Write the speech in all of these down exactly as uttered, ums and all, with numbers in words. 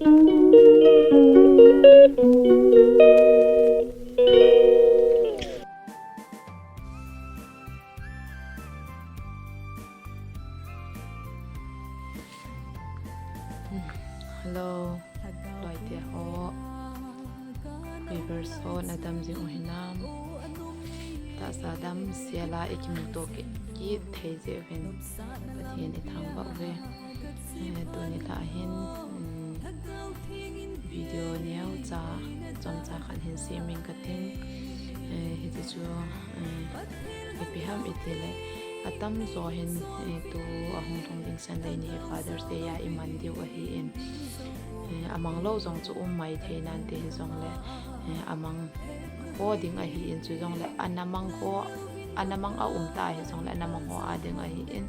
Hello, loite ho. Viewers ho, nadam jing u hinam? Tahsa damsel a ikimuto kit, kit thei jeh uvin Pathen ithangvah uve. Eh, tuni lha hin, um, video neocha, chomcha khat hin sem inge katin. Eh, hiti chu, eh, ipi ham itile, atamjo hin, eh, tua hung lhung ding Sunday ni hi Father's Day a iman diu ahin. Eh, amang lou jong chu um maithei nante hijongle, eh, amang ho ding ahin, chujongle ana mang ho, ana mang a um ta hijongle ana mang ho a ding ahin,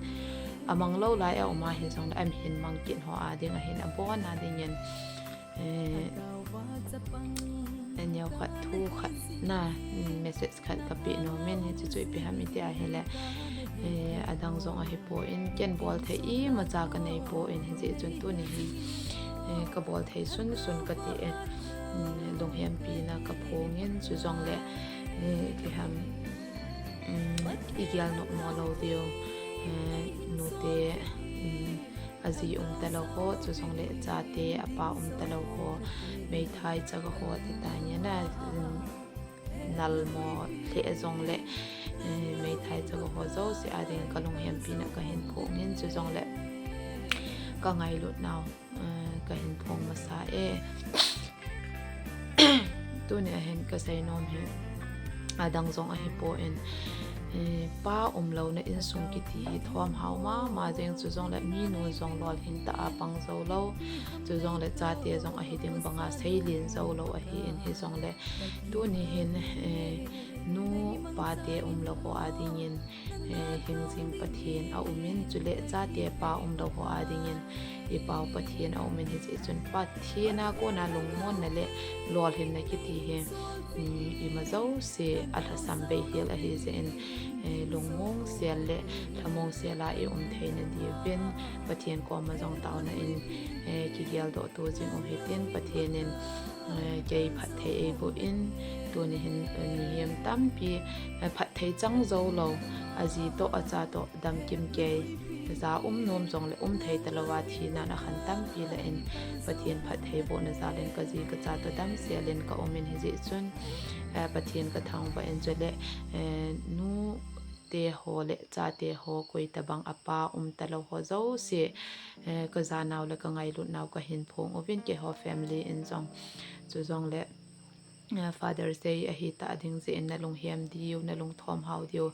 amang lou lai a um a hijongle ahin mang kit ho a ding ahin, abon a dingin, eh, aneo khat thu khat na, mm, message khat kapeh nom in, hichu chu ipi ham iti ahile, eh, adang jong ahipon, ken bol thei imacha kanei pon, hijeh chun tuni hin, eh, kabol thei sunsun kati e, mm, lunghempina kaphongin, chujongle, eh, ipi ham, mm, igel nop mo lou diu, eh, nute, mm, aji um talou ho, chujongle chate, apa um talou ho, meithai chaga ho, ti tah nge na, um, nal mo lheh jongle, eh, meithai chaga ho jouse a ding kalunghempina kahin phongin, chujongle kangailut nau, eh, kahin phong masa e. Tuni ahin kasei nom hi, adang jong ahipon, eh, pa umlouna insung kiti hi thomhao mama jeng, chujongle minu jong lolhing tah a pang jou lou, chujongle chate jong ahi ding banga seilen jou lou ahin, hijongle tuni hin, eh, nu pate umlou ho a dingin, eh, hingjing Pathen aumin, chule chate pa umlou ho a dingin ipau Pathen aumin, hijeh chun Pathen a kona lungmonna le lolhinna kiti hi, mm, ima jouse alhasam beihel ahijeh in, eh, lungmong sel le lhamong sel a ium theina diuvin Pathen koma jong taona in, eh, kigeldoh to jing u hitin, Pathen in, eh, kei phatthei eiboh in, tuni hin, eh, mihem tampi, eh, phatthei chang jou lou, aji toh, acha toh, damkim kei, ja um nom jongle um thei talouva, thina nakhan tampi lah in, Pathen phatthei bohna jal in kaji kacha toh damsel in kaumin, hijeh chun, eh, Pathen kathangvah in, chule, eh, nute ho le chate ho, koi tabang apa um talou ho jouse, eh, kajanau le kangailut nau kahin phong uvin, keiho family in jong, chujongle, eh, Father's Day ahitah ding jeh in nalunghem diu, nalungthom hao diu,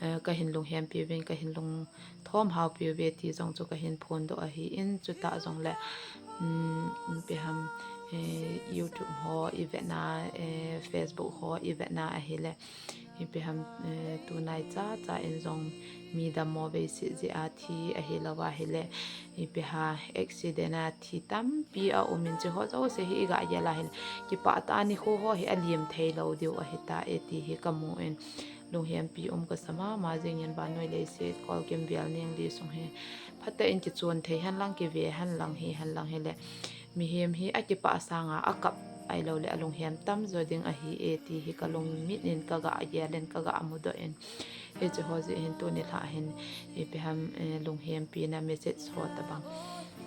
eh, kahin lunghempi uvin, kahin lungthom haopi uve ti jong chu kahin phondoh ahin, chutah jongle, um, ipi ham, eh, YouTube ho ivetna, eh, Facebook ho ivetna ahile, ipi ham, eh, tunai chacha in jong mi dammo veiset jeh a thi ahilouva ahile, ipi ham accident a thi tampi aumin, chuho jouse hi igah gel a ahile, kipah tah a nikho ho hi alim theilou diu ahitai ti hi kamun, lunghempi um kasa mama jingin, vannoi leiset kolgim vel ningli sung hi phatah in kichon thei henlang, kive henlang, hi henlang hile, mihem hi akipah sanga akap ahiloule alunghem tamjo ding ahi e ti hi kalungmit in kagah gel in, kagah mudoh in, hicheho jeh hin tuni lha hin ipi ham, eh, lunghempina message ho tabang,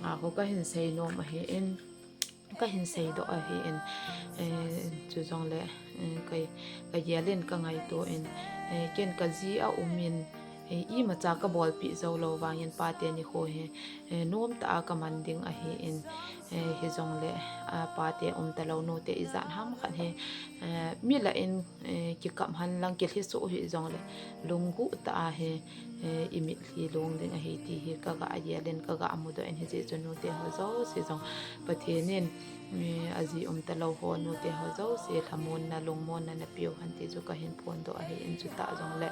ah, ho kahin seinom ahin, kahin seidoh ahin, eh, chujongle, eh, ka, kagel in kangaito in, eh, ken kaji aumin, eh, imacha kabolpeh joulou vangin pate nikho hi, eh, nomtah a kaman ding ahin, eh, hijongle, ah, pate umtalou nute ijat ham khat hi, eh, mi lah in, eh, kikap henlang kilhisoh hijongle, lungguh tah a hi, eh, imitlhi long ding ahi ti hi kagah gel in, kagah mudoh in, hijeh chun nute ho jouse jong Pathen in, eh, aji umtalou ho, nute ho jouse lhamonna, lungmonna napeu hen ti chu kahin phondoh ahin, chutah jongle,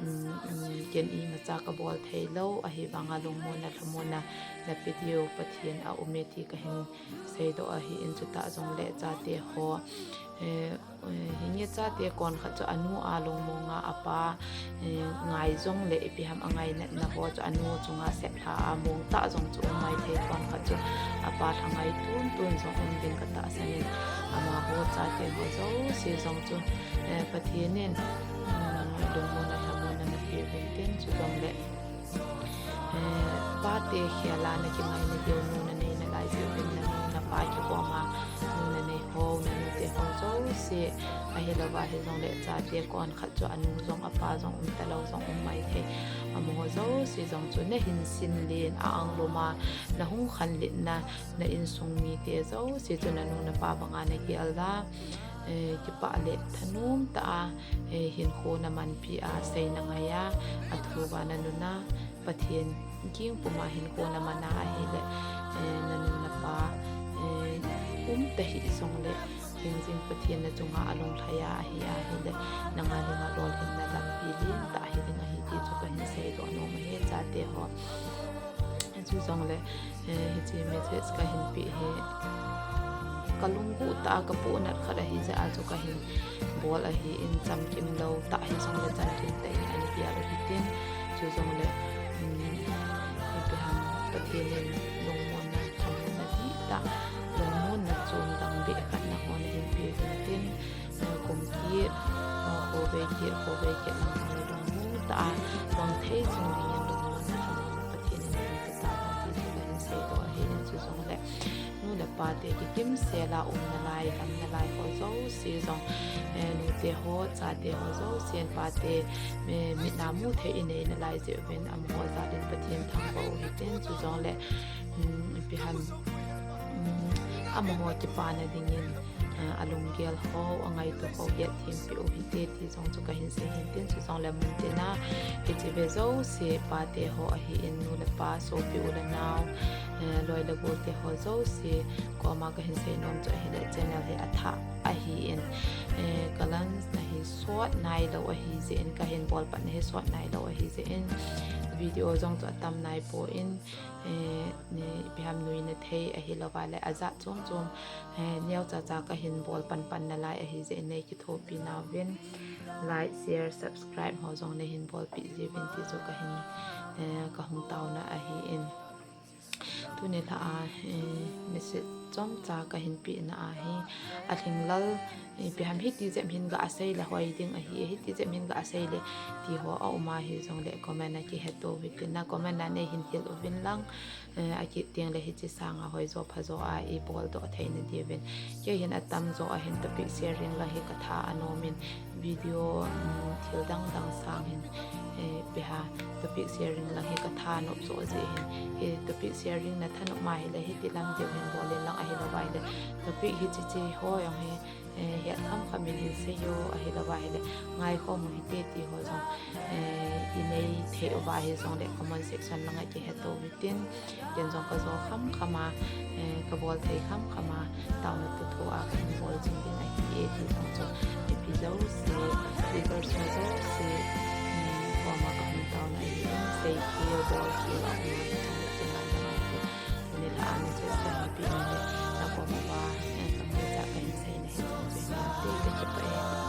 um, um, ken imacha kabol theilou ahivanga lungmonna, lhamonna nape diu Pathen aume ti kahin seidoh ahin, chutah jongle chate ho, eh, Eh, hinge chate kon khat chu anu a lungmong a apa, eh, ngai jong le ipi ham angaina ho chu anu chunga seplha a mong ta jong chu um maithei, kon khat chu apa lhangai tun tun jong um ding katahsan in, amaho chate ho jouse jong chu, eh, Pathen in, mm, lungmonna lhamonna napeh uvin tin, chujongle eh, pate khel a nakingaina diu nu nanei nalai jeh uvin, nanu napa kikoma nu nanei ho, nanute ho jouse, ahilouva hijongle chate kon khat chu anu jong apa jong um talou jong um maithei, amaho jouse jong chu nahin sin len a anglum a, nahung khanlet na, na insung mite jouse chu nanu napa banga nagel a, eh, kipah le thanom tah a, eh, hinkho namanpi a, seina ngai a, athuva nanun a, Pathen ging puma hinkho naman a ahile, eh, nanu napa, eh, um tahih jongle, hingjing Pathen nachunga alunglhai a ahi ahile, nanga dinga lolhinna lampi lentah hiding ahi ti chu kahin seidoh nom ahi chate ho. Chujongle, eh, hiche message kahin peh hi kalungguh tah a kapohnat khat ahijeh a chu kahin bol ahin, chamkim lou tah hijongle chamkim tah in ana gel u hitin, chujongle, um, ipi ham, Pathen in lungmonna, lungmonna dihtah, lungmonna chom dang beh khat nangho nahin peh uvin tin, eh, kum kit, eh, khovei kit, khovei kit lang jong lungmon tah a, lungthei jing dingin lungmonna, lungmonna Pathen in nahin pe tahen ti chu kahin seidoh ahin, chujongle nu le pate kikimsel a um nalai, dam nalai ho jouse jong, eh, nute ho, chate ho jousen pate, eh, mit a mu thei inei nalai jeh uvin, amaho jal in Pathen thangvah u hitin, chujongle, um, ipi ham, um, amaho kipana dingin, eh, alunggel ho, angaito ho hetthem peh u hite ti jong chu kahin sei hin tin, chujongle muntina hiche ve jouse pate ho ahin, nu le pa, sopi u le nao, eh, loi le golte ho jouse koma kahin seinom chu ahile, channel hi athah ahin, eh, kalan nahi sot nailou ahijeh in, kahin bol pat nahi sot nailou ahijeh in, video jong chu atam naipon, eh, ipi ham nuina thei ahilouva le ajat chom chom, eh, neocha cha kahin bol pan pan nalai ahijeh in, nei kithopi nauvin like, share, subscribe ho jong neihin bolpeh jiuvin ti chu kahin, eh, kahung taona ahin. Tuni lha a, eh, message chomcha kahin pehna ahi, alhinglel, eh, ipi ham hiti jep hin ga asei le hoi ding ahi, hiti jep hin ga asei le ti ho aum ahijongle comment a kiheto u hitin, na comment a neihin hil uvin lang, eh, akit tengle hiche sanga hoijo phajo a ibol doh theina diuvin. Kei hin atamjo ahin topic sharing lang hi katha anom in, video, um, thil dang dang sang hin, eh, ipi ham, topic sharing lang hi katha nop jo jeh hin. Hi topic sharing nathanop ma hile hiti lam diu hin bol in lang, ahilouva hile topic hiche che ho jong hi, eh, het kham kham in hin seiyo, ahilouva hile ngaikhom u hite ti ho jong, eh, inei thei uva hijongle comment section langa kiheto u hitin. Ken jong kajo kham kham a, eh, kabol thei kham kham a, taona toh thoa kahin bol jing ding ahi e ti jong chu, mipi jouse, viewers ho jouse, um, koma kahung taona ahi, seikhel bolkhel a um a, chule chunga jong ahi. Tuni lha a message kahin peh nale, nakoma uva, eh, kamucha kahin seina hi jong chu hinte, kakipah e.